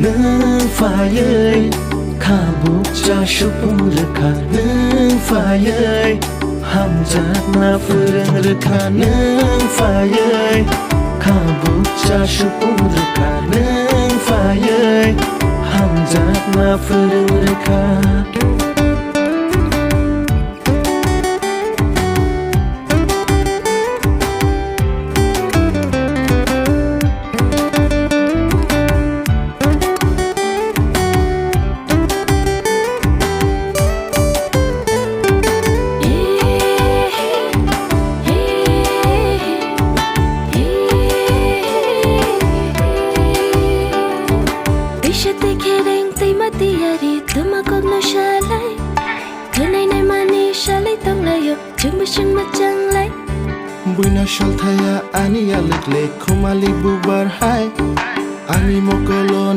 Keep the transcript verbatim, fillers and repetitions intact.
Nwng phaiwi khabuk cha supung rwkha, nwng phaiwi hamjakna phwrwng rwkha, nwng phaiwi khabuk cha supung rwkha, nwng phaiwi hamjakna phwrwng rwkha. Tisa tei khereng tei ma tiyari tuma kokno salai. Khwnai nai mani salai tonglaio, chwngbo chwngma changlai. Buino salthaya ani yalik le khumali bubar hai. Ani mokolo